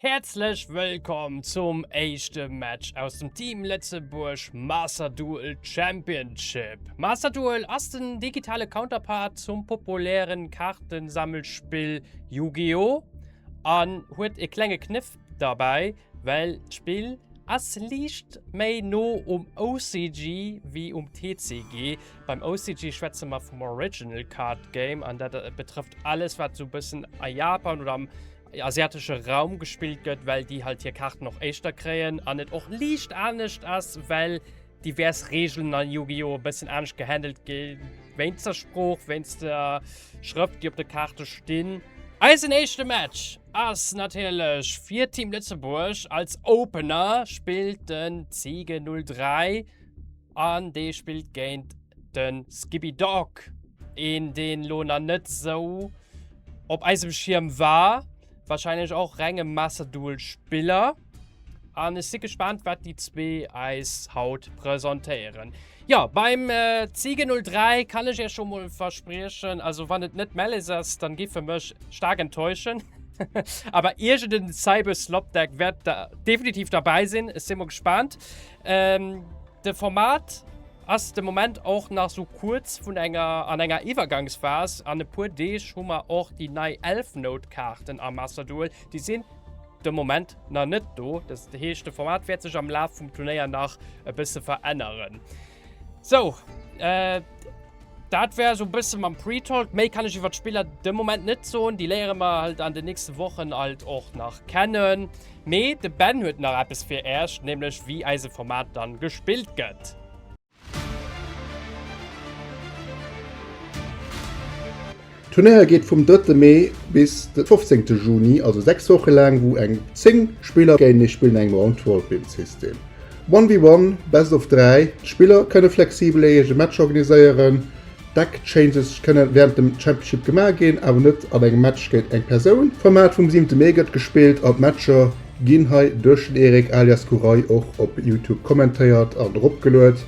Häerzlech wëllkomm zum éischte Match aus dem Team Lëtzebuerg Master Duel Championship. Master Duel ass den digitale Counterpart zum populären Kaartensammelspill Yu-Gi-Oh! An huet e klenge Kniff derbäi, well d'Spill ass liicht méi no um OCG wéi um TCG. Beim OCG schwätze mer vum Original Card Game an dat betrëfft alles wat sou bëssen a Japan oder am asiatesche Raum gespillt gëtt, well déi halt hir Kaarten och éischter kréien an et och liicht anescht ass, well divers Regeln an Yu-Gi-Oh! e bëssen anescht gehandelt gi wéinst der Sprooch, wéinst der Schrëft, déi op de Kaarte stinn. Eisen éischte Match ass natierlech fir Team Lëtzebuerg. Als Opener spillt den Ziege 03 an dee spillt géint de Skippy Dog, een deen lo nach net sou op eisem Schierm war, wahrscheinlech och renge Master Duel Spiller. An ech si gespaant wat déi zwee eis haut presentéieren. Jo, beim Ziege 03 kann ech iech scho mol verspriechen, also wann et net Malice ass, dann giff e mech staark enttäuschen. Awer iergend en Cyber Slop Deck wäert da definitiv derbäi sinn. Ech si mol gespaant. De Format ass de Moment och nach sou kuerz vun enger an enger Iwwergangsphas. An e puer Deeg hu mer och déi nei Elfnote-Kaarten am Master Duel. Déi sinn de Moment nach net do. Dat heescht, de Format wäert sech am Laf vum Turnéier nach e bësse veränneren. Sou, dat wär sou e bësse mam Pre-Talk. Méi kann ech iwwer d'Spiller de Moment net soen. Déi léiere mer halt an den nächste Wochen halt och nach kennen. Mee de Ben huet nach eppes fir Äerch, nämlech wéi eise Format dann gespillt gëtt. D'Turnéier geet vum drëtte Mee bis de fofzéngte Juni, also 6 Woche laang, wou eng 10 Spiller géintenee spillen an engem Round-Robin-System. One v One, Best of 3, d'Spiller kënne flexibel hir eege Matcher organiséieren. Deck Changes kënne wärend dem Championship gemaach ginn, awer net an engem Match géint eng Persoun. D'Format vum siwente Mee gëtt gespillt an d'Matcher ginn hei duerch den Eric alias Kurai och op Youtube kommentéiert an eropgeluet.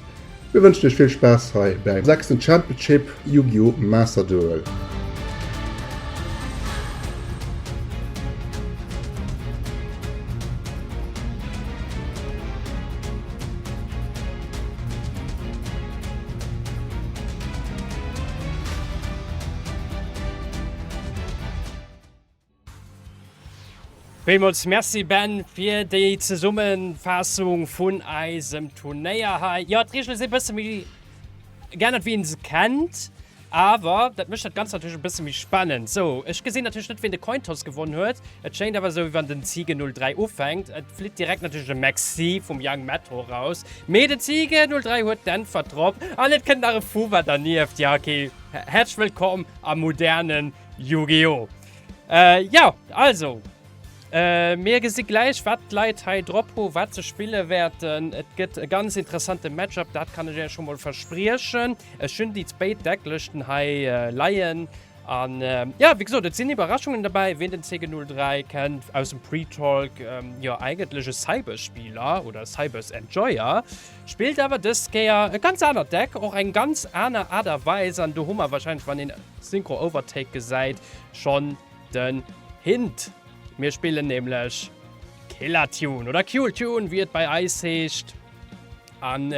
Mir wënschen iech vill Spaass hei beim sechsten Championship Yu-Gi-Oh! Master Duel. Villmools Merci Ben fir déi Zesummenfaassung vun eisem Turnéier hei. Jo, d'Reegele si bësse méi geännert wéi een se kennt, awer dat mécht dat Ganzt natierlech e bësse méi spannend. Sou, ech gesinn natierlech net wien de Coin Toss gewonn huet. Et schéngt awer esou wéi wann den Ziege 03 ufänkt. Et flitt direkt natierlech e Maxi vum Young Metro raus, mee den Ziege 03 huet d'Äntwert drop an et kënnt nach e Fuwa dernieft. Ja okay, häerzlech wëllkomm am modernen Yu-Gi-Oh! Äh, ja, also. Äh, mir gesi gläich, wat d'Leit hei drop hu, wat se spille wäerten. Et gëtt e ganz interessante Matchup, dat kann ech Iech scho mol verspriechen. Ech hunn déi béid Decklëschten hei äh, leien. An äh, ja, wéi gesot, et sinn Iwwerraschungen dabei. Wien den CG03 kennt aus dem Pre-Talk, ähm, jo, eigentlech e Cyberspieler oder Cybers Enjoyer, spillt awer dës Kéier e ganz anert Deck, och eng ganz aner Aart a Weis. An do hu mer wahrscheinlech, wann een Synchro Overtake gesäit schonn den Hint. Mir spillen nämlech Killer Tune oder Cule Tune, wéi et bei eis heescht. An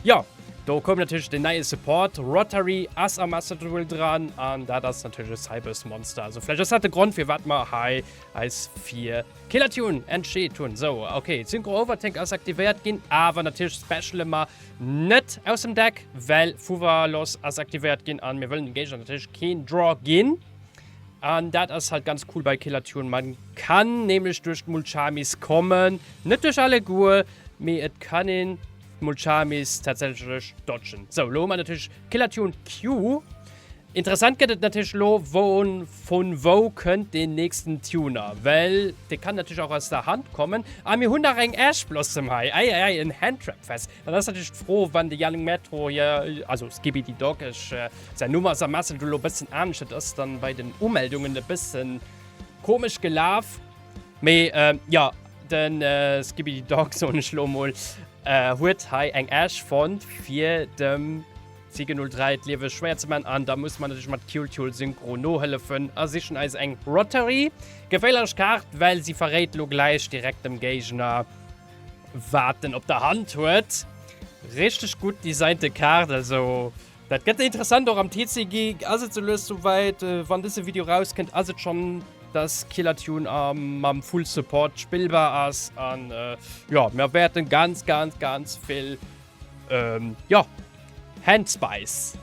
jo, do koum natierlech den neie Support Rotary ass am Master Duel dran an dat ass natierlech e Cybers Monster. Also vläicht ass dat de Grond, firwat mer hei eis fir Killer Tune entscheet hunn. Sou, ok, Synchro Overtake ass aktivéiert ginn, awer natierlech speciale mer Net aus dem Deck, well Fuwalos ass aktivéiert ginn an mir wëllen dem Géigner natierlech keen Draw ginn. An dat ass halt ganz cool bei Killer Tune. Man kann nämlech duerch d'Mulchamis kommen. Net duerch alleguer, mee et kann een d'Mulchamis tatsächlech dodgen. Sou, lo hu mer natierlech Killer Tune Q. Interessant gëtt et natierlech elo, wou, vun wou kënnt deen nächsten Tuner, well dee kann natierlech och aus der Hand kommen. A mir hunn nach eng Ash Blossom hei, ei ei ei, en Handtrap Fest. Dann ass natierlech d'Fro, wann de Yannick Metro hier, also Skibidi Dog, ech, säin Numm ass am Messenger elo e bëssen anescht, dat ass dann bei den Umeldungen e bëssen komesch gelaf, mee jo, de Skibidi Dog, soen ech elo emol, huet hei eng Ash fonnt fir dem. Ziege 03 d'Liewe schwéier ze man an da muss man natierlech mat Kewl Tool Synchro nohëllefen a sichen eis eng Rotary. Geféierlech Kaart, well si verréit lo gläich direkt dem Géigner wat en op der Hand huet. Richteg gutt designte Kaart, also dat gëtt interessant och am TCG. Ass et sou lues souwäit, wann dëse Video rauskënnt ass et schonn dass Killer Tune mam Full Support spillbar ass an jo mir wäerten ganz ganz ganz vill Ähm, jo, Handspice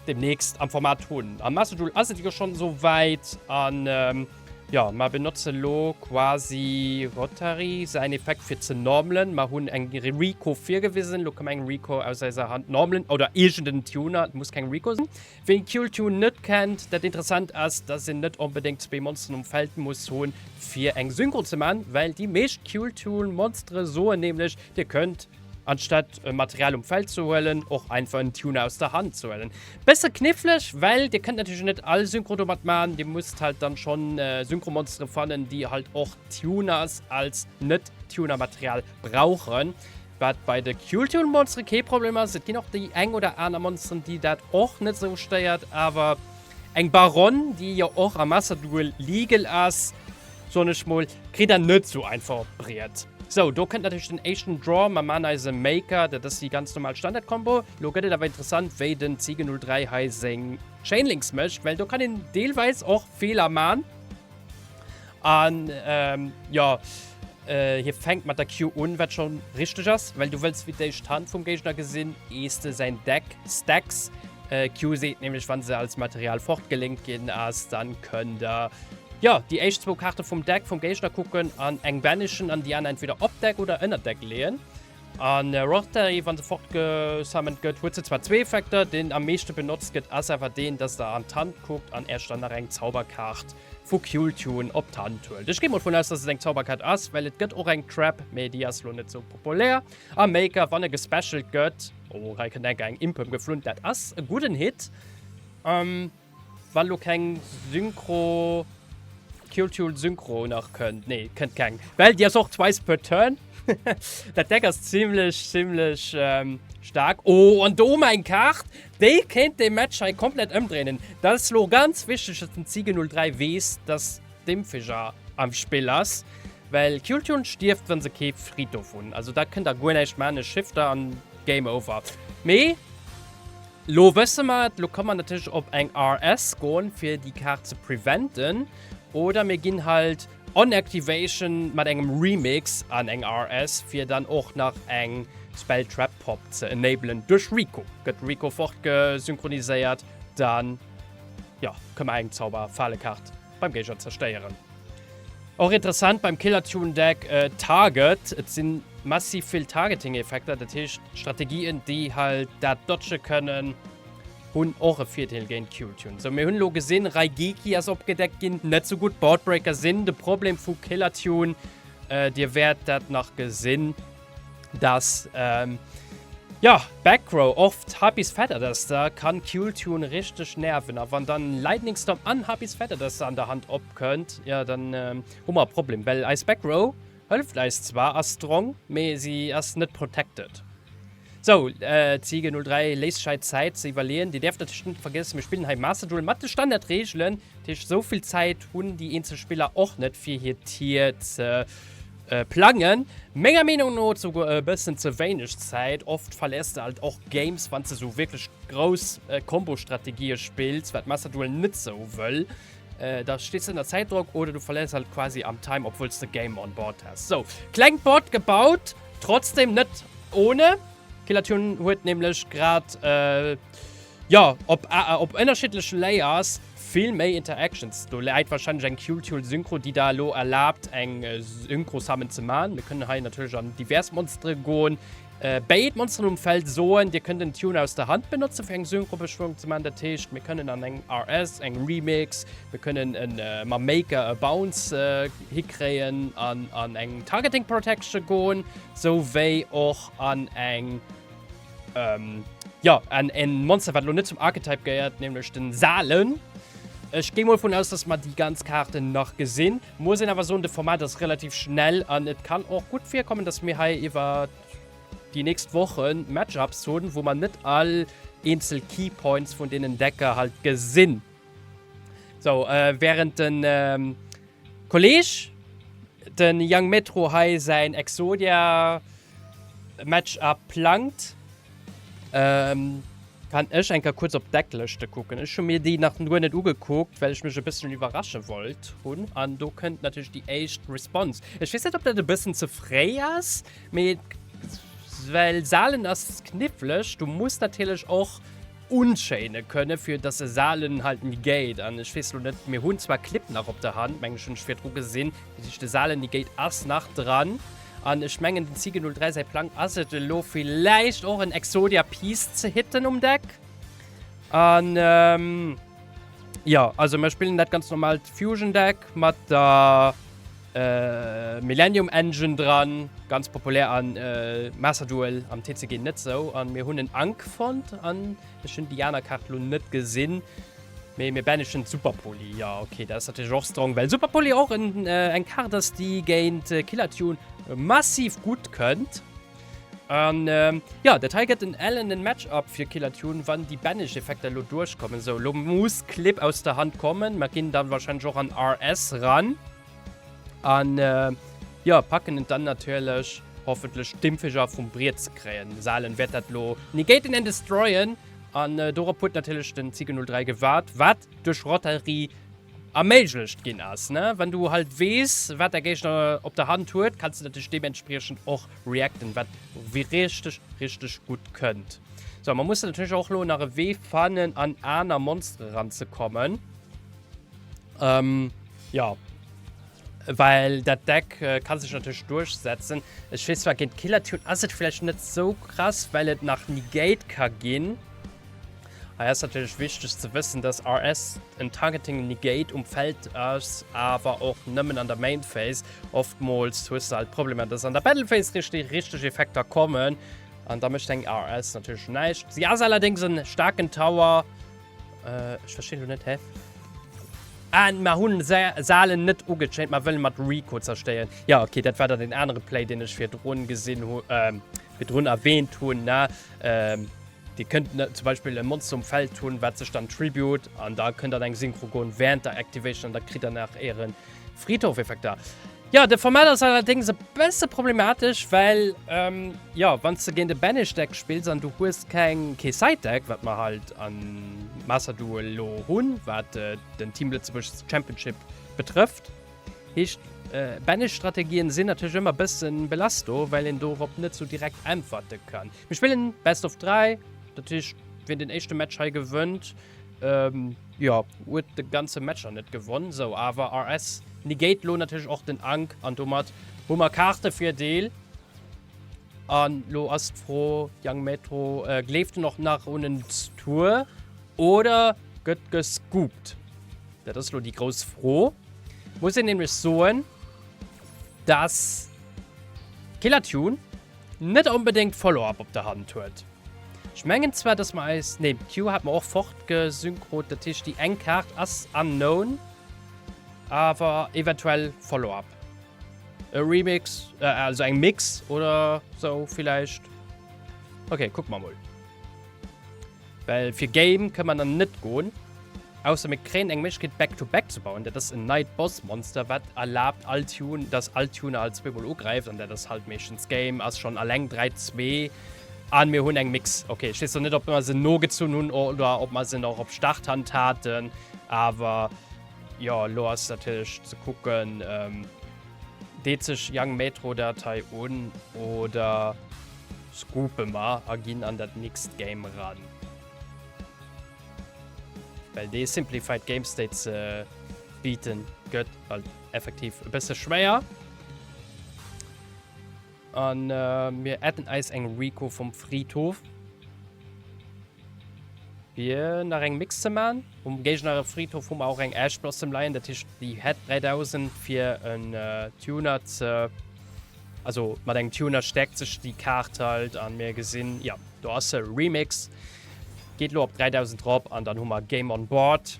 demnächst am Format hunn. Am Master Duel ass et jo schonn esou wäit an ähm, jo, mer benotze lo quasi Rotary säin Effekt fir ze normalen. Mer hunn eng Rico virgewisen, lo ka mer eng Rico aus eiser Hand normalen oder iergend en Tuner, et muss keng Rico sinn. Ween Kewl-Tune net kennt, dat interessant ass, dass een net onbedéngt zwee Monsteren um Feld muss hunn fir eng Synchro ze man, well déi meescht Kewl-Tune Monstere soen nämlech, dir kënnt Anstatt Material um Feld ze huelen, och einfach en Tuner aus der Hand ze huelen. Bësse kniffleg, well dir kënnt natierlech net all Synchro domat maachen. Dir musst halt dann schonn Synchromonsteren fannen, déi halt och Tuners als Net-Tuner-Material brauchen. Wat bei de Kewl-Tune-Monsteren kee Problem ass. Et ginn och déi eng oder aner Monsteren, déi dat och net esou stéiert, awer eng Baronne, déi jo och am Master Duel legal ass, soen ech mol, kritt der net sou einfach op d'Briet. Sou, do kënnt natierlech den éischten Draw, mer man eise Maker, dat ass déi ganz normal Standard-Combo. Lo gëtt et awer interessant, wéi den Ziege 03 hei seng Chainlinks mécht, well do kann een deelweis och Feeler man. An jo, hie fänkt mat der Q un, wat scho richteg ass, well du wëlls fir d'éischt d'Hand vum Géigner gesinn, ees de säin Deck stacks. Q seet nämlech, wann se als Material fortgelinkt ginn ass, dann kënnt der Jo, déi éischt zwou Kaarte vum Deck vum Géigner kucken an eng banishen an déi aner entweder op Deck oder ënner Deck leeën. An Rotary, wann se fortgesummont gëtt, huet se zwar zwee Effekter, deen am meeschte benotzt gëtt ass awer deen, dass der an d'Hand kuckt an äech dann nach eng Zauberkaart vu Kewl-Tune op d'Hand huelt. Ech gi mol vun aus, dass et eng Zauberkaart ass, well et gëtt och eng Trap, mee déi ass lo net sou populär. A Maker, wann e gespecialt gëtt, oh hei kënnt enker eng Imperm geflunn, dat ass e gudden Hit. Wann lo keng Synchro Kill Tool Synchro nach kënnt. Nee, kënnt keng. Well déi ass och twice per turn. Dat Deck ass zimmlech, zimmlech ähm, staark. Oh, an do eng Kaart, déi kéint de Match hei komplett ëmdréinen. Dat ass lo ganz wichteg, dass den Ziege 03 weess, dass d'Imfiger am Spill ass. Well Kill Tool stierft, wann se kee Friedhof hunn. Also da kënnt der guer näischt maachen, e Shifter an Game over. Mee Lo wësse mer et, lo ka mer natierlech op eng RS goen, fir déi Kaart ze preventen. Oder mir ginn halt on Activation mat engem Remix an eng RS, fir dann och nach eng Spell Trap Pop ze enablen duerch Rico. Gëtt Rico fortgesynchroniséiert, dann, jo, kënne mer eng Zauber-Falekaart beim Géigner zerstéieren. Och interessant beim Killer Tune Deck, Target, et si massiv vill Targeting-Effekter, dat heescht Strategien déi halt dat dodge kënnen, hunn och e Virdeel géint Kewl Tune. Sou mir hunn elo gesinn, Raigeki ass opgedeckt ginn, net sou gutt, Boardbreaker sinn de Problem vu Killer Tune, dir wäert dat nach gesinn. Dass ähm, ja, Backrow oft Harpy's Feather Duster kann Kewl Tune richteg nerven. A wann dann Lightning Storm an Harpy's Feather Duster an der Hand opkënnt, ja, dann ähm, hu mer e Problem. Well eis Backrow hëlleft eis zwar, ass strong, mee si ass net protected. Sou, äh, Ziege 03 léisst sech hei Zäit ze iwwerleeën. Dir däerft natierlech net vergiessen, mir spillen hei Master Duel mat de Standardreegelen. Dat heescht, esou vill Zäit hunn déi eenzel Spiller och net, fir hir Tier ze Plangen. Menger Meenung no souguer e bëssen ze wéineg Zäit. Oft verléiers de halt och Games, wann s de sou wierklech grouss Combo-Strategië spills, wat Master Duel net sou wëll. Da stees de ënner Zäitdrock oder du verléiers halt quasi am Time, obwuel s de Game on Board has. Sou, klengt Board gebaut, trotzdem net ohne. Killer Tune huet nämlech grad, jo, op op ënnerschiddleche Layers Vill méi Interactions. Do läit wahrscheinlech eng Kewl-Tool Synchro, déi der elo erlaabt eng Synchro Summon ze man. Mir kënnen hei natierlech an divers Monstere goen. Béid Monsteren um Feld soen, dir kënnt en Tune aus der Hand benotze fir eng Synchro-Beschwörung ze man. Dat heescht, mir kënnen an eng RS, eng Remix, mir kënnen en mam Maker e Bounce hikréien an an eng Targeting Protection goen, sou wéi och an eng Ähm, ja, en, en Monster, wat lo net zum Archetype gehéiert, nämlech den Salen. Ech géi mol vun aus, dass mer déi ganz Kaarten nach gesinn. Muss een awer soen, de Format ass relativ schnell an et kann och gutt virkommen, dass mir hei iwwer déi nächst Wochen Matchups hunn, wou mer net all. eenzel Key Points vun deenen Decker halt gesinn. Sou, während den Kolleg, den Young Metro hei säin Exodia Match-up plangt, kann ech eng Kéier kuerz op d'Decklëschte kucken. Ech hu mir déi nach guer net ugekuckt, well ech mech e bësschen iwwerrasche wollt hunn. An do kënnt natierlech déi éischt Response. Ech weess net, ob dat e bëssen ze fréi ass, mee well Salen ass kniffleg. Du muss natierlech och unchaine kënne fir dass e Salen halt negate an ech weess lo net, mir hunn zwar Clip nach op der Hand, mengen ech hunn ech virdru gesinn, dat heescht de Salen negate ass nach dran an ech mengen den Ziege 03 säi Plang ass et elo villäicht och en Exodia Piece ze hitten um Deck an ähm, jo also mir spillen dat ganz normalt Fusion Deck mat der Millennium Engine dran, ganz populär an Master Duel, am TCG net sou. An mir hunn en Ankh fonnt an ech hunn déi aner Kaart lo net gesinn. Mee mir banishen d'Super Poly. Jo ok, dat ass natierlech och strong, well Super Poly och en eng Kaart ass déi géint Killer Tune massiv gutt kënnt. An jo, dat hei gëtt en ellenen Match-up fir Killer Tune, wann déi Banish-Effekter elo duerchkommen. Sou, lo muss Clip aus der Hand kommen. Mer ginn dann wahrscheinlech och an RS ran. An jo, packen et dann natierlech hoffentlech d'Impfeger vum Briet ze kréien. Salen wäert dat lo negaten and destroyen. An dorop huet natierlech den Ziege 03 gewaart, wat duerch Rotary erméiglecht ginn ass. Ne? Wann du halt weess, wat der Géigner op der Hand huet, kanns du natierlech deementspriechend och reacten, wat richteg, richteg gutt kënnt. So, mer mussen natierlech och lo nach e Wee fannen, an aner Monstere ranzekommen. Ähm, ja. Well dat Deck äh, kann sech natürlich durchsetzen. Ech weess zwar, géint Killer Tune ass et vläicht net sou krass, well et nach Negate ka ginn. Hei ass natierlech wichteg ze wëssen, dass RS en Targeting Negate um Feld ass, awer och nëmmen an der Main Phase. Oftmools hues de halt Problemer, dass an der Battle Phase richtig, richtig Effekter kommen. An da mécht eng RS natierlech näischt. Si ass allerdéngs en staarken Tower. Äh, ech verstinn lo net, hä? Ah, mer hunn Salen net ugechaint, mer wëllen mat Rico zerstéieren. Ja, okay, dat war dann den anere Play, den ech virdrun gesinn hu, ähm, virdrun erwähnt hunn, ne? Ähm, Dir kënnt zum Beispill e Monster um Feld hunn, wat sech dann Tribute an da kënnt dann eng Synchro goen während der Activation an da kritt der nach ären Friedhofeffekter. Ja, de Format ass allerdéngs e bësse problematesch, well ähm, ja, wann s de géint e Banish Deck spills an du hues keng kee Side Deck, wat mer halt an Master Duel lo hunn, wat äh, den Team Lëtzebuerg Championship betrëfft, heescht äh, Banish Strategien sinn natierlech ëmmer bëssen belasto, well een dorop net sou direkt äntwerte kann. Mir spillen Best of 3, dat heescht, wien den éischte Match hei gewënnt, ähm, jo, huet de ganze Match nach net gewonn. Sou, awer RS negate lo natierlech och den Ankh an domat hu mer Kaartevirdeel. An lo ass d'Fro, Young Metro, äh, gleeft en och nach un en Tour oder gëtt gescoopt? Dat ass lo déi grouss Fro. Muss een nämlech soen, dass Killer Tune net onbedéngt Follow-up op der Hand huet. Ech mengen zwar, dass mer eis, nee, Q hat mer och fortgesynkrot, dat heescht déi eng Kaart ass unknown, awer eventuell Follow-up. E Remix, äh, also eng Mix oder sou villäicht. Okay, kucke mer mol. Well fir Game kënne mer dann net goen. Ausser mir kréien eng Méiglechkeet Back to Back ze bauen. Dat ass en neit Boss Monster wat erlaabt all Tune, dass all Tuner halt zweemol ugräift an dat ass halt meeschtens Game ass schonn alleng 3 2 an mir hunn eng Mix. Okay, ech weess lo net ob mer se nogezunn hunn oder ob mer se nach op Starthand haten, awer jo lo ass natierlech ze kucken deet sech Young Metro dat hei un oder scoope mer a ginn an dat nächst Game ran. Well dee Simplified Game State ze beaten gëtt halt effektiv e bësse schwéier. An äh, mir adden eis eng Rico vum Friedhof. Fir nach eng Mix ze man. Um Géigner Friedhof hu mer och eng Ash Blossom leien, dat heescht déi hätt 3000 fir en äh, Tuner ze also mat engem Tuner stäerkt sech déi Kaart halt an mir gesinn ja do ass se Remix. Geet lo op 3000 drop an dann hu mer Game on Board.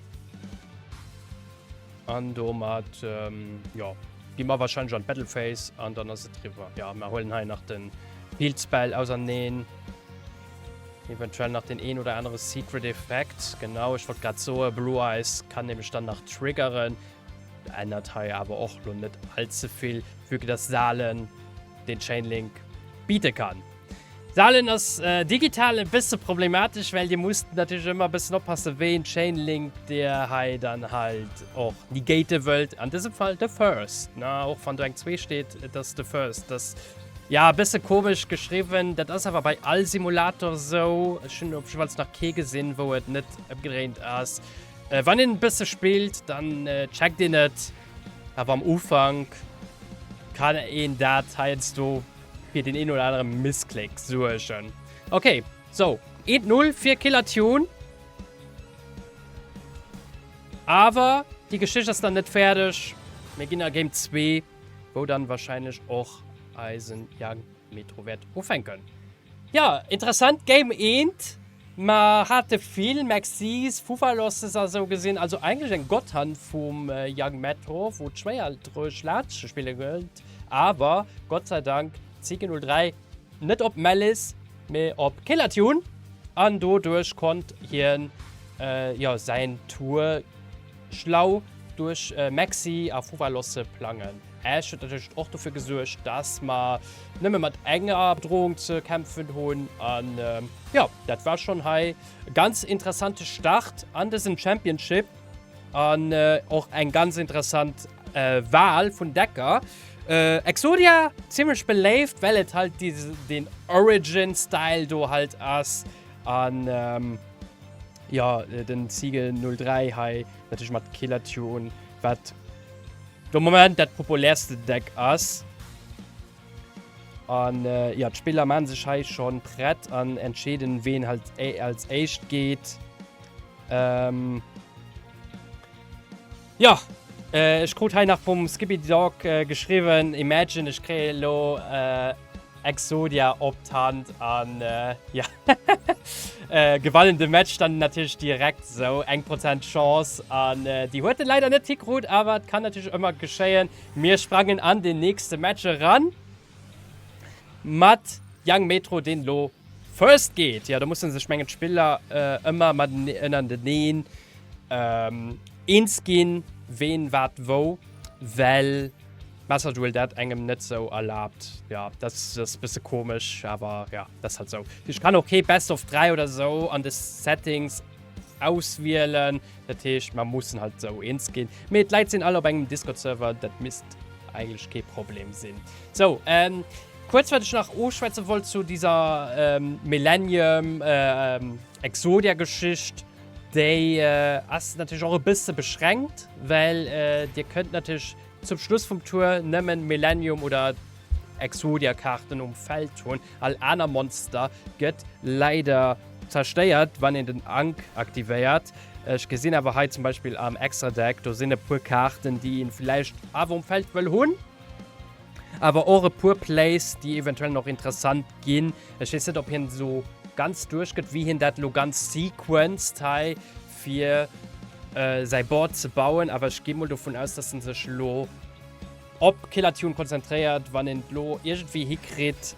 An domat ähm, ja, gi mer wahrscheinlech an d'Battle Phase an dann ass et riwwer. Ja, mer huelen hei nach den Field Spell auserneen. Eventuell nach den een oder anere Secret Effekt. Genau, ech wollt grad soe Blue Eyes kann nämlech dann nach triggeren. Ännert hei awer och lo net allze vill, vue que dass Salen den Chainlink biete kann. Salen ass äh, digital e bësse problematesch, well dir musst natierlech ëmmer e bëssen oppasse wéi en Chainlink dir hei dann halt och negate wëllt. An dësem Fall de First, na och wann do eng 2 steet, et ass de First. Das Ja, e bësse komesch geschriwwen. Dat ass awer bei all Simulator sou. Ech hunn op jiddefalls nach kee gesinn, wou et net ëmgedréint ass. Wann een e bësse spillt, dann checkt een et. Awer am Ufank kann een dat heiansdo fir den een oder anere Missklick suergen. Ok, sou, 1-0 fir Killer Tune. Awer déi Geschicht ass nach net fäerdeg. Mir ginn a Game 2. Wou dann wahrscheinlech och eisen Young Metro wäert ufänken. Jo, interessant Game eent. Mer hate vill Maxis, Fuvalosses a sou gesinn, also eigentlech eng Gotthand vum Young Metro, wou et schwéier duerch Laatsch ze spille gëllt, awer Gott sei Dank Ziege 03 net op Malice, mee op Killertune an doduerch konnt hien jo säin Tour Schlau duerch Maxi a Fuvalosse plangen. Ash huet natierlech och dofir gesuergt, dass mer nëmme mat enger Bedrohung ze kämpfen hunn. An jo, dat war schonn hei e ganz interessante Start an dësem Championship an och eng ganz interessant Wahl vun Decker. Exodia zimmlech beléift, well et halt den Origin-Style do halt ass. An jo, den Siegel 03 hei natierlech mat Killer Tune, wat de Moment dat populärste Deck ass. An jo, d'Spiller maachen sech hei schonn prett an entscheeden, ween halt als éischt geet. Ähm. Jo, ech krut hei nach vum Skippy Dog geschriwwen, Imagine ech kréie elo Exodia op d'Hand an jo gewannen de Match dann natierlech direkt sou eng Prozent Chance an déi huet en leider net hikrut, awer et kann natierlech ëmmer geschéien. Mir sprangen an den nächste Match eran. Mat Young Metro deen lo first geet. Jo do mussen sech mengen d'Spiller ëmmer mat ënnerteneen eens ginn ween wat wou, well Master Duel dat engem net sou erlaabt. Jo dat ass bësse komesch awer jo dat ass halt sou. Ech kann och kee Best of 3 oder sou an de Settings auswielen. Dat heescht mer mussen halt sou eens ginn. Mee d'Leit sinn all op engem Discord Server, dat misst eigentlech kee Problem sinn. Sou, ähm, kuerz wat ech nach uschwätze wollt zu dieser ähm, Millennium äh, ähm, Exodia Geschicht, déi äh, ass natierlech och e bësse beschränkt, well äh, dir kënnt natierlech zum Schluss vum Tour nëmmen Millennium oder Exodia Kaarten um Feld hunn. All aner Monster gëtt leider zerstéiert, wann een den Ankh aktivéiert. Ech gesinn awer hei zum Beispill am Extra Deck, do sinn e puer Kaarten, déi een vläicht awer um Feld wëll hunn. Awer och e puer Plays, déi eventuell nach interessant ginn. Ech weess net, ob hien esou ganz duerchgëtt, wéi hien dat elo ganz sequenced hei, fir säi Board ze bauen. Awer ech gi mol dovun aus, dass en sech elo op Killer Tune konzentréiert, wann een lo iergendwéi hikritt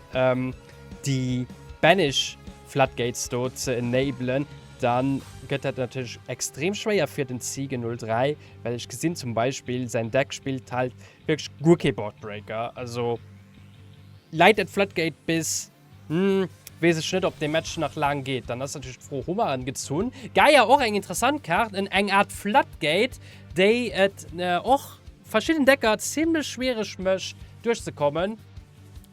déi Banish Floodgates do ze enablen, dann gëtt dat natierlech extrem schwéier fir den Ziege 03, well ech gesinn zum Beispill säin Deck spillt halt wierklech guer kee Boardbreaker, also läit dat Floodgate bis Hm, wees ech net op dee Match nach laang geet. Dann ass natierlech d'Fro, hu mer en gezunn? Gaia och eng interessant Kaart, en eng Art Floodgate, déi et och verschidden Decker zimlech schwiereg mécht duerchzekommen.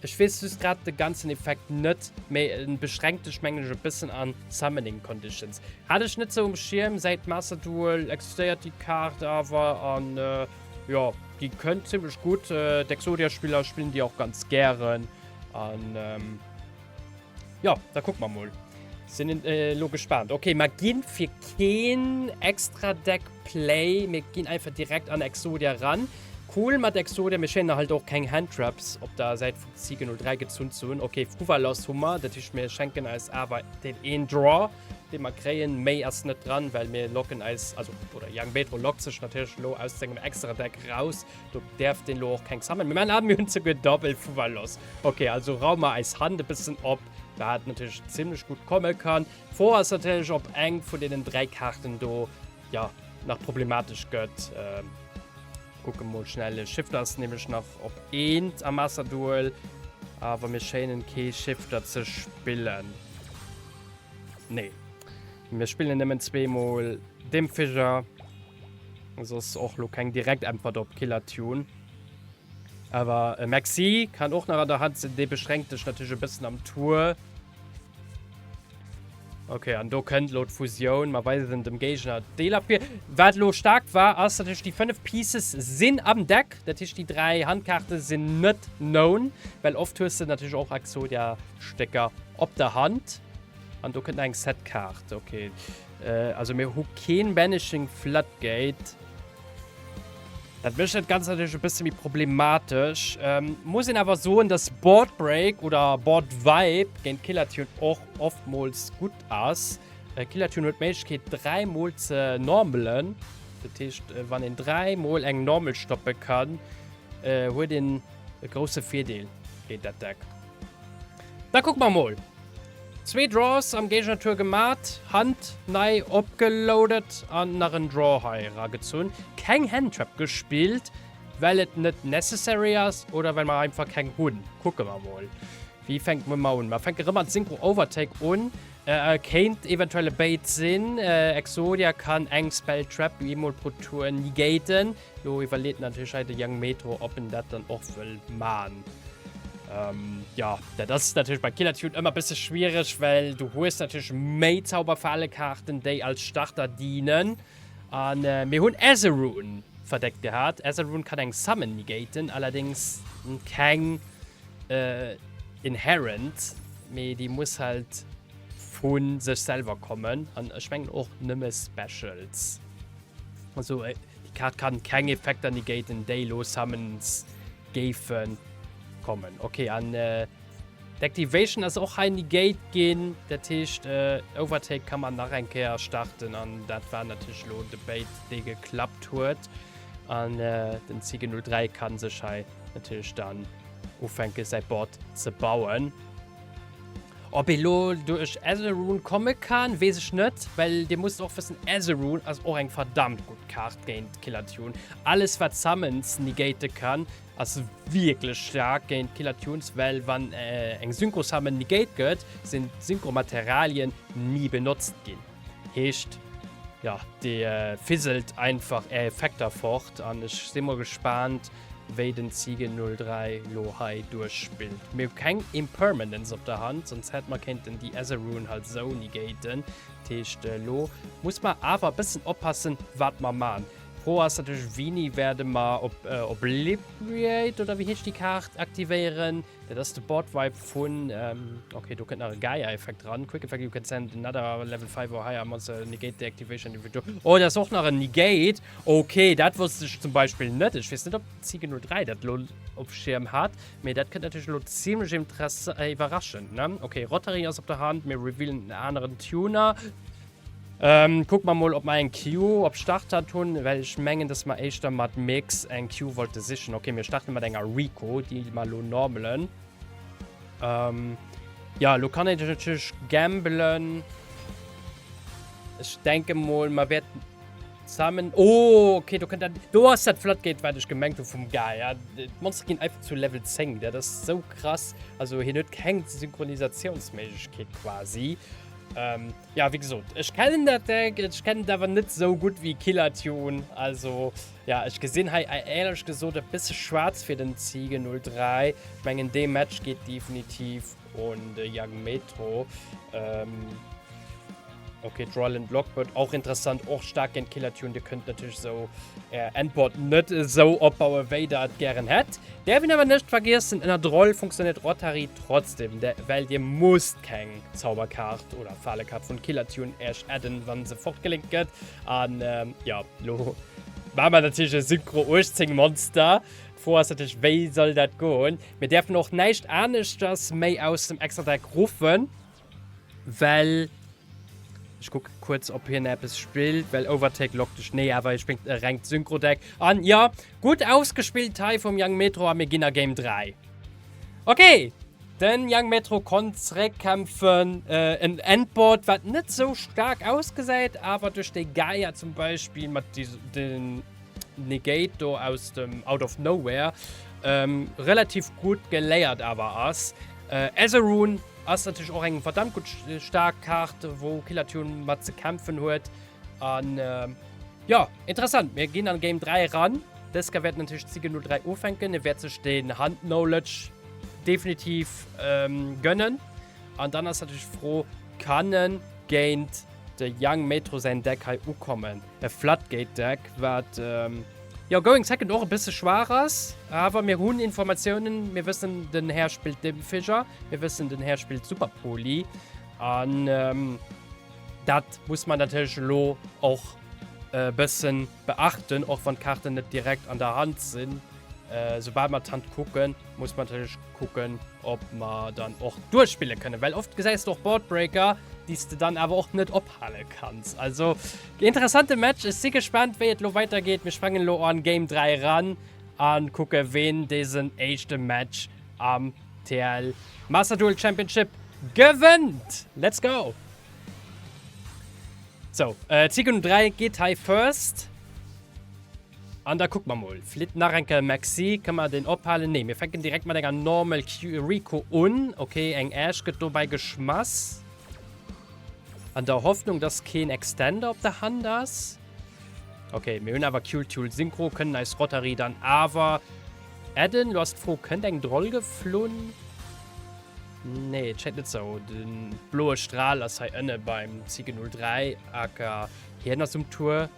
Ech weess just grad de ganzen Effekt net, mee en beschränkt dech mengen ech e bëssen an Summoning Conditions. Hat ech net sou um Schierm, säit Master Duel existéiert déi Kaart awer an jo, déi kënnt zimlech gutt. D'Exodia-Spiller spillen déi och ganz gären. An ähm, ja, da guck mer mol. Sinn äh, lo gespannt. Okay, mer ginn fir keen extra Deck Play. Mir ginn einfach direkt an Exodia ran. Cool mat Exodia, mir schéinen halt och keng Handtraps op der Säit vu Siege 03 gezunn ze hunn. Okay, Fuvalos hu mer, dat heescht mir schenken eis awer den een Draw, dee mer kréien. Méi ass net dran, well mir locken eis, also oder Young Betro lockt sech natierlech lo aus sengem extra Deck raus. Do däerf deen lo och keng sammeln. Mir man, ah, mir hunn souguer Doppel Fuvalos. Okay, also raume mer eis Hand e bëssen op. Wat natierlech zimmlech gutt komme kann. D'Fro ass natierlech, ob eng vun deenen 3 Kaarten do ja, nach problematesch gëtt. Ähm, kucke mol schnell. Shifter ass nämlech nach op eent am Master Duel. Awer mir schéinen kee Shifter ze spillen. Nee. Mir spillen nëmmen zweemol Dimfischer. Soss och lo keng direkt Äntwert op Killer Tune. Awer e Maxi kann och nach an der Hand sinn. Dee beschränkt sech natierlech e bëssen am Tour. Okay, an do kënnt lo d'Fusioun. Mer weisen dem Géigner d'Deeler vir. Wat lo staark war, ass natierlech déi 5 Pieces sinn am Deck. Dat heescht, déi 3 Handkaarte sinn net known, well oft hues de natierlech och Exodia-Stécker op der Hand. An do kënnt nach eng Set-Kaart. Okay. Also mir hu keen Banishing Floodgate. Dat mécht dat Ganzt natierlech e bësse méi problematesch. Ähm, muss een awer soen, dass Board Break oder Board Wipe géint Killer Tune och oftmools gutt ass. Äh, Killer Tune huet d'Méiglechkeet, dräimol ze normalen. Dat heescht, äh, wann een dräimol eng Normal stoppe kann, äh, huet een e grousse Virdeel géint dat Deck. Da kucke mer mol. Zwee Draws am Géignertour gemat, Hand nei opgeloadet an nach en Draw hei eragezunn. Keng Handtrap gespillt, well et net necessary ass oder well mer einfach keng hunn. Kucke mer mol. Wéi fänke mer un? Mer fänke rëm mat Synchro Overtake un. Kéint eventuell e Bait sinn. Exodia kann eng Spell Trap eemol pro Tour negaten. Lo iwwerleet natierlech hei de Young Metro, ob en dat dann och wëll man. Ähm, ja, dat ass natierlech bei Killer Tune ëmmer bësse schwiereg, well du hues natierlech méi Zauberfalekaarten, déi als Starter dienen. An äh, mir hunn Azerune verdeckt gehat. Azerune kann eng Summon negaten, allerdings keng äh, Inherent, mee déi muss halt vu sech selwer kommen. An ech mengen och nëmme Specials. Also äh, déi Kaart kann keng Effekter negaten, déi lo Summons géife kommen. Okay, an äh, d'Activation ass och hei negate ginn. Dat heescht, äh, Overtake kann man nach eng Kéier starten an dat war natierlech lo de Bait, dee geklappt huet. An äh, den Ziege 03 kann sech hei natierlech dann ufänke säi Board ze bauen. Ob ee lo duerch Azerune komme kann, weess ech net, well dir musst och wëssen, Azerune ass och eng verdammt gutt Kaart géint Killer Tune. Alles wat Summons negate kann, ass wierklech staark géint Killer Tunes, well wann eng Synchro Summon negate gëtt, sinn d'Synchromaterialien ni benotzt ginn. Heescht, jo, dir fizzelt einfach är Effekter fort an ech si mol gespaant, wéi den Ziege 03 lo hei duerchspillt. Mir hu keng Impermanence op der Hand, sonst hätt mer kéinten déi Azerune halt sou negaten. Dat heescht lo muss mer awer e bëssen oppassen wat mer man. D'Fro ass natierlech wini wäerde mer op Obliviate oder wéi heescht déi Kaart aktivéieren. Dat ass de Board Wipe vun, ok do kënnt nach e Gaia Effekt dran, Quick Effect you can send another level 5 or higher monster negate the activation if you do. Oh dat ass och nach en Negate, ok dat wosst ech zum Beispill net. Ech weess net ob Ziege 03 dat lo op Schierm hat, mee dat kënnt natierlech elo zimlech interess iwwerraschend ne. Ok Rotary ass op der Hand, mir revealen en aneren Tuner. Ähm, kucke mer mol, ob mer eng Queue op Starthand hunn, well ech mengen, dass mer éischter mat Mix eng Queue wollte sichen. Okay, mir starte mat enger Rico, déi mer lo normalen. Ähm, ja, lo kann een natierlech gambelen. Ech denke mol, mer wäerten zusammen... Oh, okay, do kënnt dat... Do ass dat Floodgate, wat ech gemengt hu vum Gaia. D'Monster ginn einfach zu Level 10. Dat ass sou krass. Also, hien huet keng Synchronisatiounsméiglechkeet quasi. Ähm, ja, wéi gesot, ech kennen dat Deck, ech kennen et awer net sou gutt wéi Killer Tune. Also, ja, ech gesinn hei éierlech gesot e bësse schwaarz fir den Ziege 03. Ech mengen, dee Match geet definitiv un de Young Metro. Ähm, okay, Dryland Lockbird, och interessant, och staark géint Killer Tune. Dir kënnt natierlech sou är Endboard net esou opbauen, wéi der et gären hätt. Däerf een awer net vergiessen, ënner Droll funktionéiert Rotary trotzdem, well dir musst keng Zauberkaart oder Falekaart vun Killer Tune Äerch adden, wann se fortgelinkt gëtt. An jo, lo maache mer natierlech e Synchro 18 Monster. D'Fro ass natierlech, wéi soll dat goen? Mir däerfen och näischt aneschters méi aus dem Extra-Deck ruffen. Well ech kucke kuerz op hien eppes spillt, well Overtake lockt dech. Nee, awer hie spillt e rengt Synchro-Deck. An jo, gutt ausgespillt hei vum Young Metro a mir ginn a Game 3. Okay! Den Young Metro konnt zeréckkämpfen. En Endboard, wat net sou staark ausgesäit, awer duerch déi Gaia zum Beispill mat den Negate do aus dem Out of Nowhere relativ gutt geléiert awer ass. Ezerune ass natierlech och eng verdammt gutt staark Kaart, wou Killertune mat ze kämpfen huet. An jo, interessant, mir ginn an Game 3 eran. Dës Kéier wäert natierlech Zigge 03 ufänken. E wäert sech den Hand Knowledge definitiv gönnen. An dann ass natierlech d'Fro, kann en géint de Young Metro säin Deck hei ukommen? E Floodgate Deck, wat jo going second och e bësse schwaach ass. Awer mir hunn Informatiounen, mir wëssen den Här spillt Dim Fissure, mir wëssen den Här spillt Super Poly. An Dat muss man natierlech elo och e bëssen beachten, och wann d'Kaarten net direkt an der Hand sinn. Soubal mer d'Hand kucken, muss man natierlech kucken, ob mer dann och duerchspille kënnen, well oft gesäis de och Boardbreaker, déi s de dann awer och net ophale kanns. Also interessante Match, ech si gespaant, wéi et elo weidergeet. Mir sprangen elo an Game 3 eran a kucke ween desen éischte Match am TL Master Duel Championship gewënnt! Let's go! So, äh, Ziegen 3 geet hei first. An da kucke mer mol. Flitt nach eng Kéier Maxi. Kënne mer den ophalen? Nee, mir fänken direkt mat enger Normal Q Rico un. Okay, eng Ash gëtt dobäi geschmass. An der Hoffnung, dass keen Extender op der Hand ass. Okay, mir hunn awer Kewl Tool Synchro, kënnen eis Rotary dann awer adden. Lo ass d'Fro, kënnt eng Droll geflunn? Nee, et schéngt net sou. De bloe Stral ass hei ënne beim Ziege 03, aka hien ass um Tour.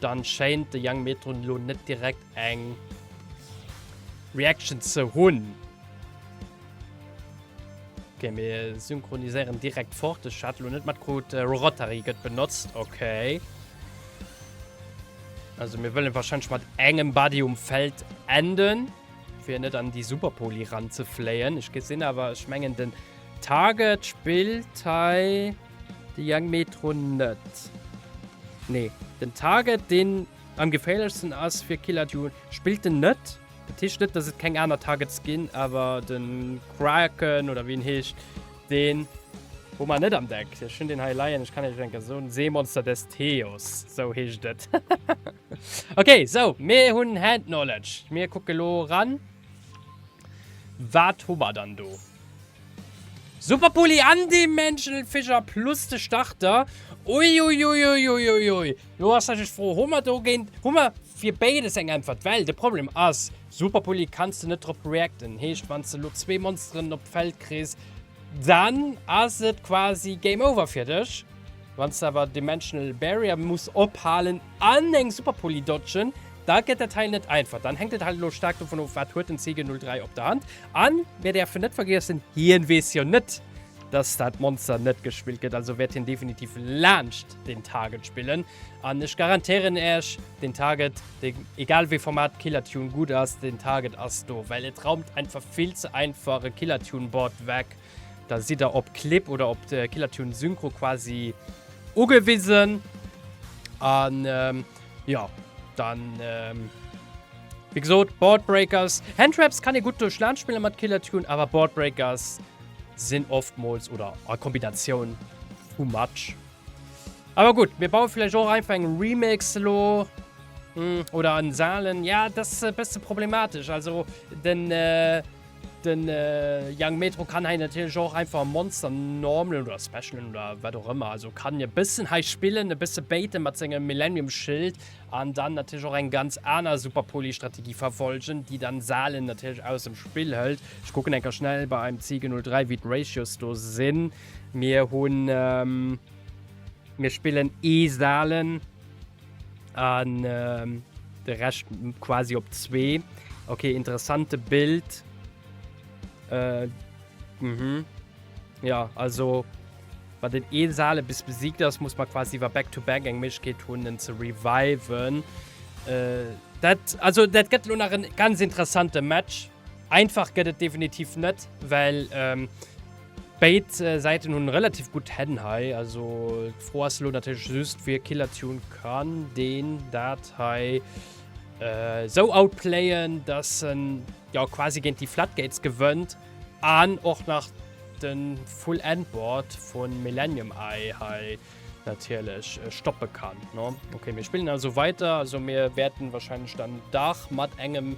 Dann schéint de Young Metron lo net direkt eng Reaction ze hunn. Okay, mir synchroniséieren direkt fort. Ech hat lo net matkrut. Äh, Rotary gëtt benotzt. Okay. Also mir wëllen wahrscheinlich mat engem Body um Feld enden, fir net an déi Superpoly ranzefléien. Ech gesinn awer, ech mengen den Target spillt hei de Young Metro net. Nee, den Target, deen am geféierlechsten ass fir Killer Dune, spillt en net. Dat heescht net, dass et keng aner Targets ginn, awer de Kraken oder wéi en heescht, deen hu mer net am Deck. Ech hunn deen hei leien, ech kann iech eng Kéier soen, Seemonster des Theos, sou heescht et. Ok, sou, mir hunn Hand Knowledge. Mir kucke lo ran. Wat hu mer dann do? Super Poly an Dimensional Fissure plus de Starter. Uiuiuiuiuiui. Lo ass natierlech d'Fro, hu mer dogéint, hu mer fir béides eng Äntwert? Well de Problem ass, Super Poly kanns de net drop reacten. Heescht, wann s de elo zwee Monsteren op d'Feld kriss, dann ass et quasi Game Over fir dech. Wann s de awer Dimensional Barrier muss ophalen an eng Super Poly dodgen, da gëtt dat hei net einfach. Dann hänkt et halt elo staark dovun of, wat huet den CG03 op der Hand. An mir däerfen net vergiessen, hien weess jo net, dass dat Monster net gespillt gëtt, also wäert hien definitiv laanscht den Target spillen. An ech garantéieren Äech, den Target, den, egal wéi Format Killer Tune gutt ass, den Target ass do, well et raumt einfach vill ze einfach e Killer Tune Board weg. Da sidd der op Clip oder op de Killer Tune Synchro quasi ugewisen. An ähm, ja, dann ähm, wéi gesot, Boardbreakers. Handtraps kann ee gutt duerch Land spillen mat Killer Tune, awer Boardbreakers sinn oftmools oder a Kombinatioun too much. Awer gutt, mir baue vläicht och einfach eng Remix elo hm, oder en Salen. Ja, das ass e bësse problematesch. Also den äh, Den Young Metro kann hei natierlech och einfach Monster normalen oder specialen oder wat och ëmmer, also kann e bëssen hei spillen, e bësse baiten mat sengem Millennium Schild an dann natierlech och eng ganz aner Super Poly Strategie verfolgen, déi dann Salen natierlech aus dem Spill hëlt. Ech kucken eng Kéier schnell bei eim Ziege 03 wéi d'Ratios do sinn. Mir hunn, mir spillen ee Salen. An de Rescht quasi op zwee. Okay, interessante Bild. Äh, mhm. Ja, also wann den ee Sale bis besiegt ass, muss man quasi iwwer Back-to-Back eng Méiglechkeet hunn, en ze reviven. Äh, dat, also dat gëtt lo nach en ganz interessante Match. Einfach gëtt et definitiv net, well ähm, Béid Säiten hunn relativ gutt Hänn hei, also d'Fro ass elo natierlech just fir Killer Tune, kann deen dat hei esou outplayen, dass en jo quasi géint déi Floodgates gewënnt? An och nach de Full Endboard vu Millennium Eye hei natierlech stoppe kann. No? Okay, mir spillen also weiter. Also mir wäerten wahrscheinlech dann dach mat engem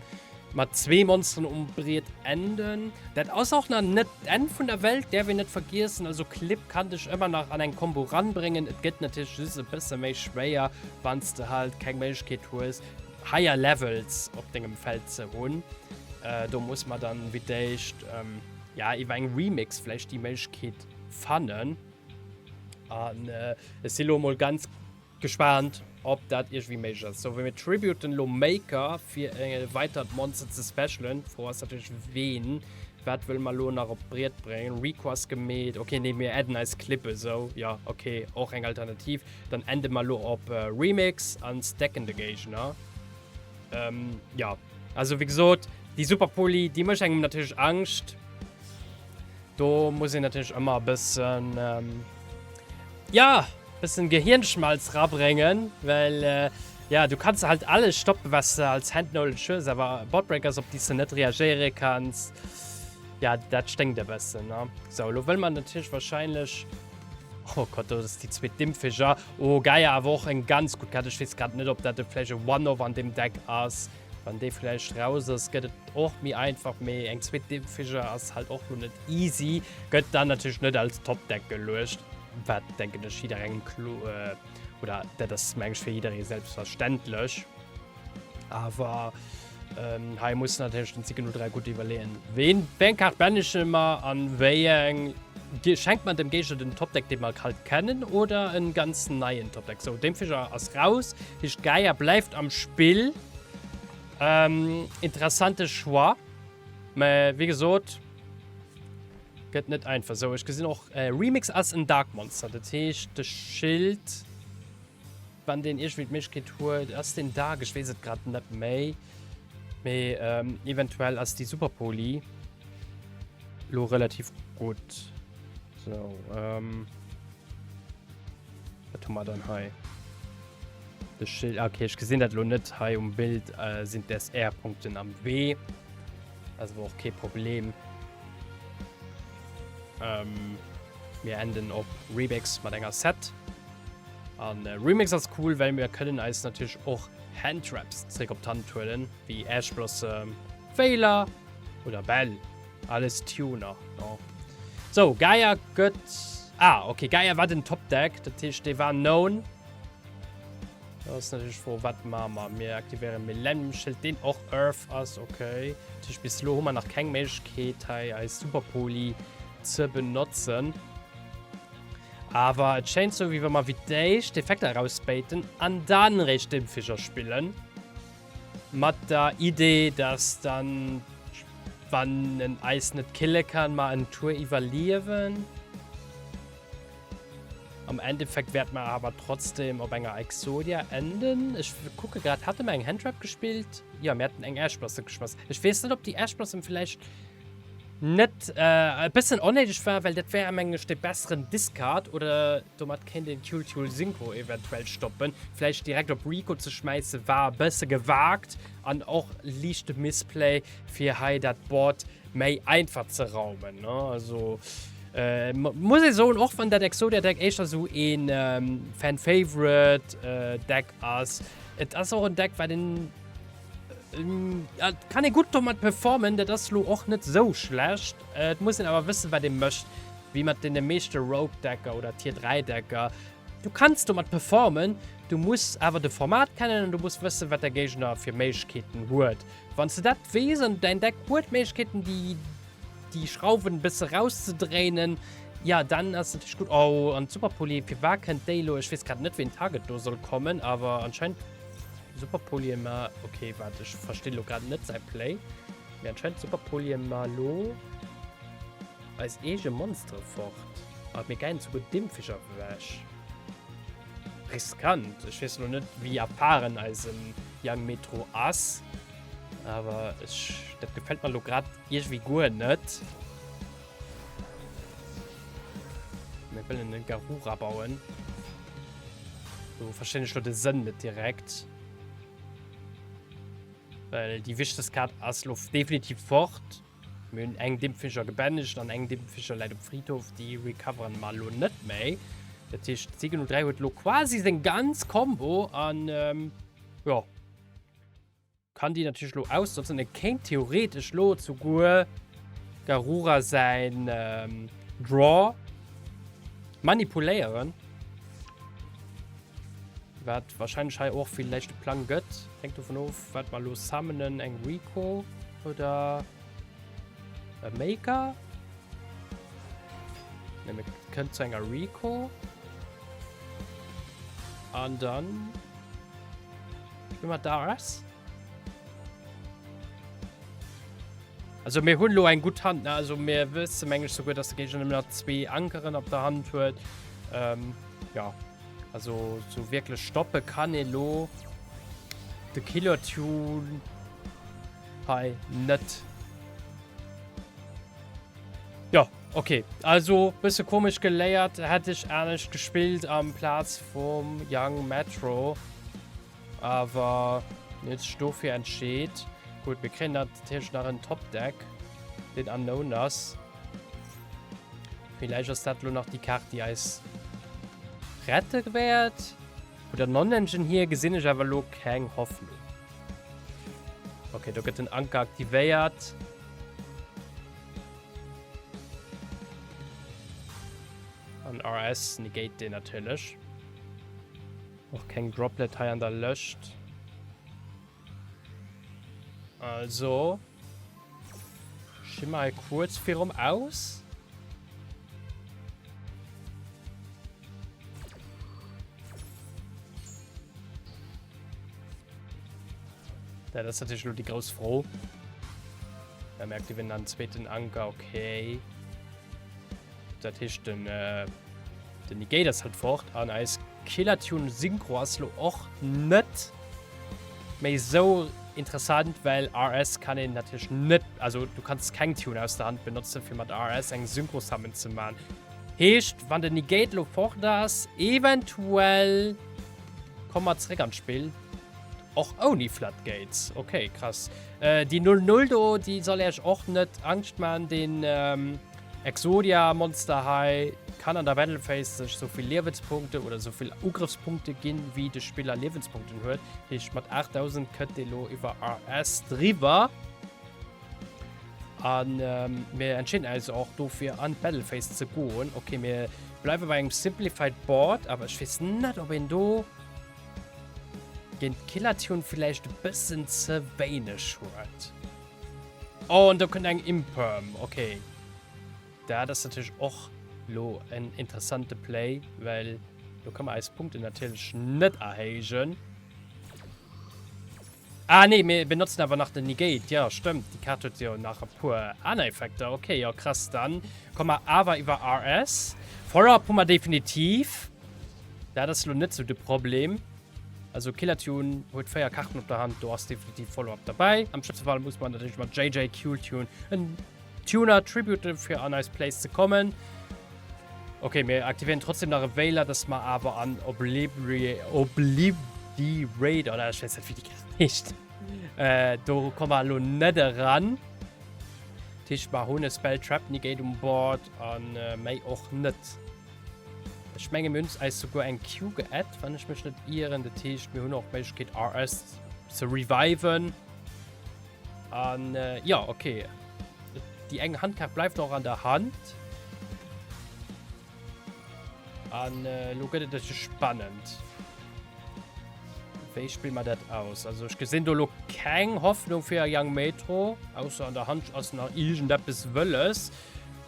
mat zwee Monsteren um Briet enden. Dat ass och nach net d'Enn vun der Welt, däerf een net vergiessen. Also Clip kann dech ëmmer nach an eng Combo ranbréngen. Et gëtt natierlech just e bësse méi schwéier, wann s de halt keng Méiglechkeet hues, higher Levels op dengem Feld ze hunn. Äh, do muss man dann wéi d'éischt ähm, ja, iwwer eng Remix vläicht déi Méiglechkeet fannen. An äh, ech si lo mol ganz gespaant, ob dat iergendwéi méiglech ass. So, wéi mir tributen lo Maker fir e weitert Monster ze specialen. D'Fro ass natierlech ween. Wat wëlle mer lo nach op d'Briet bréngen? Rico ass gemeet. Okay, nee, mir adden eis Clippe sou. Ja, okay, och eng Alternativ. Dann ende mer lo op äh, Remix an stacken de Géigner. Ähm, ja, also wéi gesot, déi Super Poly, déi mécht engem natierlech Angscht. Do muss een natierlech ëmmer e bëssen, ähm, ja, bëssen Gehirnschmalz rabréngen, well, äh, ja, du kanns halt alles stoppen, was de als Hand Knowledge hues, awer Botbreakers, op déi s de net reagéiere kanns, ja, dat sténkt e bëssen, ne? So, lo wëll mer natierlech wahrscheinlech Oh Gott, do ass déi zweet Dimpfeger. Oh, Gaia awer och eng ganz gutt Kaart. Ech weess grad net, ob dat vläicht e One-Off an deem Deck ass. Wann dee vläicht raus ass, gëtt et och méi einfach, mee eng zweet Dimpfeger ass halt och lo net easy. Gëtt dann natierlech net als Top-Deck geluecht, wat denken ech jidderengem klo äh, oder dat ass meng ech fir jidderee selbstverständlech. Awer ähm, hei muss natierlech den Zicken 03 gutt iwwerleeën, ween, wéi eng Kaart banishe mer an wéi eng schenkt man dem Géigner den Topdeck, dee mer halt kennen, oder en ganz neien Topdeck. So, Dämpfiger ass raus, heescht Gaia bleift am Spill. Ähm, interessante Choix. Mä wéi gesot, gëtt net einfach. So, ech gesinn och, äh, Remix ass en Dark Monster, dat heescht de Schild. Wann deen iergendwéi d'Méiglechkeet huet, ass deen Dark, ech weess et grad net méi, mee ähm, eventuell ass déi Super Poly lo relativ gutt. So, ähm, wat hu mer dann hei? De Schild, ah, okay, ech gesinn dat lo net hei um Bild, äh, sinn d'SR-Punkten am Wee. Ass awer och kee Problem. Ähm, mir enden op Remix mat enger Set. An Remix ass cool, well mir kënnen eis natierlech och Handtraps zréck op d'Hand huelen, wéi Ash Blossom, Veiler oder Bell. Alles Tuner, no. So, Gaia gëtt... Ah, okay, Gaia war den Top-Deck, dat heescht, dee war known. Da ass natierlech d'Fro, wat maache mer? Mir aktivéiere Millennium Schild, deen och Earth ass, okay. Dat heescht, bis elo hu mer nach keng Méiglechkeet, hei eis Super Poly ze benotzen. Awer et schéint sou, wéi wa mer wéi d'éischt d'Effekter erausbaiten an dann réischt d'Impfiger spillen. Mat der Idee, dass dann, wann en eis net kille kann, mer en Tour iwwerliewen. Am Endeffekt wäert mer awer trotzdem op enger Exodia enden. Ech kucke grad, hate mer eng Handtrap gespillt? Jo, mir haten eng Ash Blossom geschmass. Ech weess net, ob déi Ash Blossom vläicht net e bëssen onnéideg war, well dat wär mengen ech de besseren Discard oder domat kéint een Kewl Tool Synchro eventuell stoppen. Vläicht direkt op Rico ze schmäisse war e bësse gewagt an och liichte Misplay fir hei dat Board méi einfach ze raumen ne. Also muss ee soen, och wann dat Exodia Deck éischter sou een Fan Favorite Deck ass, et ass och en Deck wat een Et kann ee gutt domat performen, dat ass lo och net sou schlecht. Et muss een awer wëssen, wat ee mécht, wéi mat deene meeschte Rogue-Decker oder Tier 3 Decker. Du kanns domat performen, du muss awer de Format kennen an du muss wëssen, wat däi Géigner fir Méiglechkeeten huet. Wann s de dat weess an däin Deck huet Méiglechkeeten, déi déi Schrauwen e bësse rauszedréinen, ja dann ass natierlech gutt. Oh, an d'Super Poly, firwat kënnt déi lo? Ech weess grad net, wéi en Target do soll kommen, awer anscheinend. Super Polymer, okay, warte, ich verstehe lo grad net säi Play. Mee anscheinend Super Polymer lo eis eege Monstere fort. Ah, mir geien souguer Dimpfiger ewech. Riskant. Ech weess lo net, wéi erfahren eisen Young Metro ass. Awer ech, dat gefält mer lo grad iergendwéi guer net. Mir wëllen en Garura bauen. Do verstinn ech lo de Sënn net direkt. Well déi wichtegst Kaart ass lo definitiv fort. Mir hunn eng Dimpfischer gebännegt an eng Dimpfischer läit um Friedhof, déi recoveren mer elo net méi. Dat heescht, Sigen 03 huet elo quasi seng ganz Combo an jo, kann déi natierlech elo ausnotzen. E kéint theoretesch elo souguer Garura säin Draw manipuléieren. Wat wahrscheinlech hei och villäicht de Plang gëtt. Hänkt dovun of, wat mer elo summonen. Eng Rico oder e Maker? Ne, mir kënnt zu enger Rico. An dann spille mer d'ARS. Also mir hunn elo eng gutt Hand, ne? Also mir wësse meng ech souguer, dass de Géigner nëmmen nach zwee Ankeren op der Hand huet. Ähm, ja. Also so wierklech stoppe kann ee lo de Killer Tune hei net. Ja, okay. Also bësse komesch geléiert, hätt ech anescht gespillt am Plaz vum Young Metro. Awer mir hunn sech dofir entscheet. Gutt, mir kréien natierlech nach en Top-Deck, deen unknown ass. Villäicht ass dat elo nach déi Kaart, déi eis rette wäert. Vun der Non-Engine hier gesinn ech awer elo keng Hoffnung. Okay, do gëtt den Anker aktivéiert. An RS negate deen natierlech. Och keng Droplet hei an der Lëscht. Also sti mer hei kuerz virum Aus. Ja, das ist natürlich nur die große Froh. Da merkt ihr, wenn dann zweiten Anker, okay. Dat heescht den äh, den Negate ass halt fort an eis Killer Tune Synchro ass lo och net méi sou interessant, well RS kann een natierlech net, also du kanns keng Tune aus der Hand benotzen fir mat RS eng Synchro Summon ze man. Heescht wann den Negate lo fort ass, eventuell komme mer zeréck an d'Spill. Och ouni Floodgates. Okay, krass. Äh, déi 0-0 do, déi soll Äech och net Angscht man. Den ähm, Exodia-Monster hei kann an der Battle Phase sech sou vill Liewenspunkte oder sou vill Ugrëffspunkte ginn, wéi de Spiller Liewenspunkten huet. Heescht, mat 8000 kënnt dee lo iwwer RS driwwer. An ähm, mir entscheeden eis och dofir an d'Battle Phase ze goen. Okay, mir bleiwe bei engem Simplified Board, awer ech weess net, ob een do Géint d'Killer-Tune villäicht e bëssen ze wéineg huet. Oh, an do kënnt eng Imperm. Okay. Dat ass natierlech och lo en interessante Play, well do ka mer eis Punkten natierlech net erhéijen. Ah nee, mir benotzen awer nach den Negate. Ja, stëmmt. Déi Kaart huet jo nach e puer aner Effekter. Okay, jo, krass. Dann komme mer awer iwwer RS. Follow-up hu mer definitiv. Dat ass lo net sou de Problem. Also Killer Tune huet 4 Karten op der Hand, do ass definitiv Follow-up derbäi. Am schlëmmste Fall muss man natierlech mat JJ Cool Tune en Tuner tributen, fir an eis Place ze kommen. Okay, mir aktivieren trotzdem nach e Veiler, dass mer awer an Oblibri Obliterate, oder ech weess net, wéi déi Kaart heescht. Äh, do komme mer elo net eran. Dat heescht, mer hunn e Spell Trap Negate um Board an äh, méi och net. Ech menge mir hunn eis souguer eng Queue geadd, wann ech mech net ieren. Dat heescht, mir hunn och d'Méiglechkeet RS ze reviven. An äh, ja, okay. Déi eng Handkaart bleift och an der Hand. An äh, lo gëtt et natierlech spannend. Wéi spille mer dat aus? Also ech gesinn do lo keng Hoffnung fir Young Metro, ausser an der Hand ass nach iergendeppes Wëlles.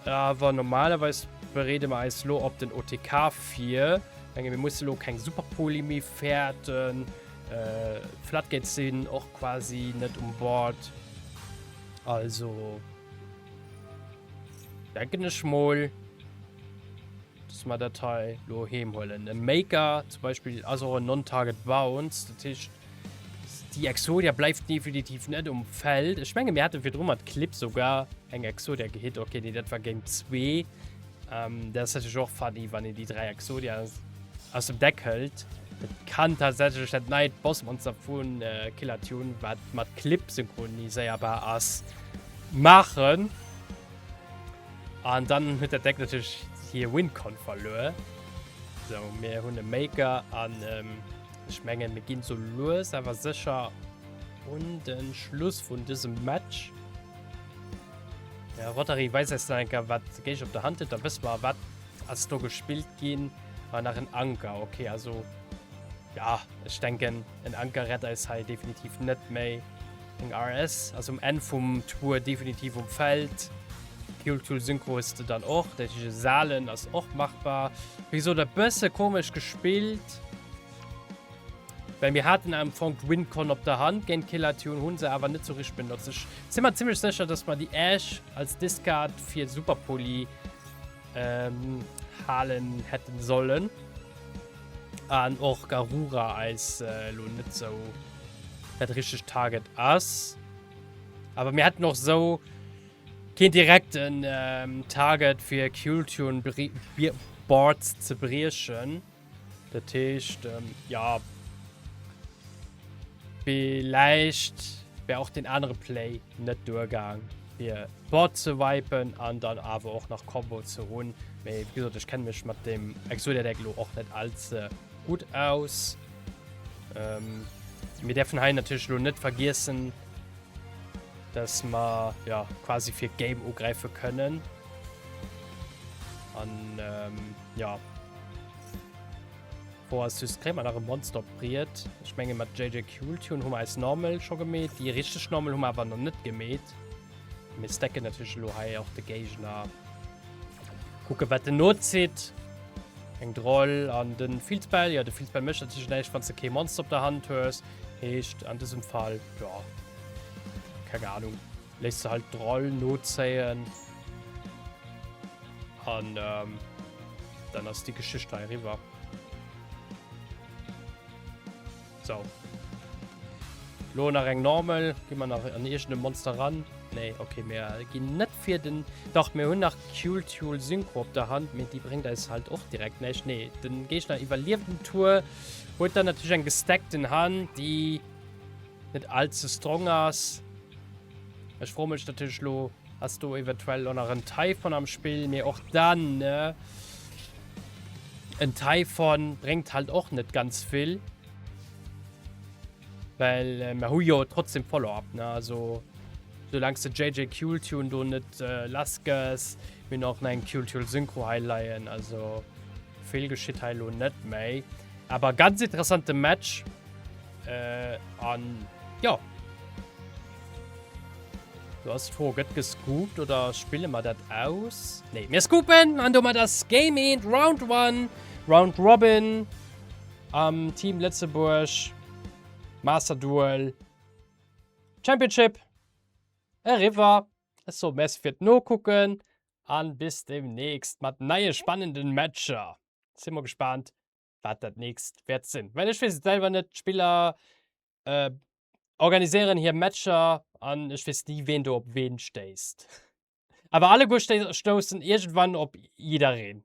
Awer normalerweis bereede mer eis lo op den OTK vir. Menge mir musse lo keng Superpoly méi fäerten. Äh, Floodgates sinn och quasi net um Board. Also denken ech mol, dass mer dat hei lo heem huelen. E Maker zum Beispill ass och en Non-Target Bounce. Dat heescht, déi Exodia bleift definitiv net um Feld. Ech menge mir hate virdru mat Clip souguer eng Exodia gehit. Okay, nee, dat war Game 2. Ähm, dat ass natierlech och funny, wann een déi 3 Exodia aus dem Deck hëlt. Dat kann tatsächlech dat neit Bossmonster vun äh, Killer Tune, wat mat Clip synchroniséierbar ass, maachen. An dann huet dat Deck natierlech hir Wincon verluer. Sou, mir hunn e Maker an ech mengen, mir ginn sou lues awer sécher un de Schluss vun dësem Match. Ja, Rotary weist eis nach eng Kéier, wat de Géigner op der Hand huet. Da wësse mer, wat ass do gespillt ginn. Ah, nach en Anker. Okay, also ja, ech denken, en Anker rett eis hei definitiv net méi. Eng RS ass um Enn vum Tour definitiv um Feld. Fuel Tool Synchro hues de dann och. Dat heescht, Salen ass och machbar. Wéi gesot, e bësse komesch gespillt. Well mir haten am Fong d'Wincon op der Hand géint Killer Tune, hu se awer net sou richteg benotzt. Ech si mer zimmlech sécher, dass mer déi Ash als Discard fir Super Poly ähm, halen hätten sollen. An och Garura eis äh, lo net sou dat richtegt Target ass. Awer mir hätten och sou keen direkten ähm, Target fir Kewl-Tune Boards ze briechen. Dat heescht, ähm, ja, villäicht wär och den anere Play net duergaang fir Board ze wipen an dann awer och nach Combo ze hunn. Mee wéi gesot, ech kenne mech mat dem Exodia Deck lo och net all ze gutt aus. Ähm, mir däerfen hei natierlech lo net vergiessen, dass mer ja quasi fir Game ugräife kënnen. An ähm, ja. Wo ass just kréie mer nach e Monster op d'Briet. Ech menge mat JJ Cooltune hu mer eis Normal scho gemeet. Déi richteg Normal hu mer awer nach net gemeet. Mir stacken natierlech elo hei och de Géigner. Kucke wat den nozitt. Eng Droll an den Field Spell. Ja de Field Spell mécht natierlech näischt wann s de kee Monster op der Hand hues. Heescht an dësem Fall ja keng Ahnung léisst se halt d'Droll nozéien. An ähm, dann ass déi Geschicht hei eriwwer. So. Lo nach eng Normal. Gi mer nach an iergend e Monster ran? Nee, okay, mir ginn net fir den... Dach, mir hunn nach Kewl-Tune Synchro op der Hand, mee déi bréngt eis halt och direkt näischt. Nee, den Géigner iwwerlieft den Tour, huet dann natierlech eng gestackten Hand, déi net allze strong ass. Ech froe mech natierlech lo, Ass do eventuell och nach en Typhon am Spill? Mee och dann, ne? En Typhon bréngt halt och net ganz vill. Well äh, mer hu jo trotzdem Follow-up, ne? Also, solange de JJ Kewl-Tune do net äh, lass gëss, mir hunn och nach eng Kewl-Tune Synchro hei leien, also vill geschitt hei lo net méi. Awer ganz interessante Match. Äh, an ja. Du ass d'Fro, gëtt gescoopt oder spille mer dat aus? Nee, mir scoopen an domat ass Game 1, Round 1, Round Robin am Team Lëtzebuerg Master Duel Championship eriwwer. Ech soe Merci fir d'Nokucken an bis demnächst mat neie spannenden Matcher. Si mer gespaant wat dat nächst wäert sinn. Well ech weess et selwer net, d'Spiller äh, organiséieren hir Matcher an ech weess ni, ween do op ween stéisst. Awer alleguer stoussen iergendwann op jiddereen.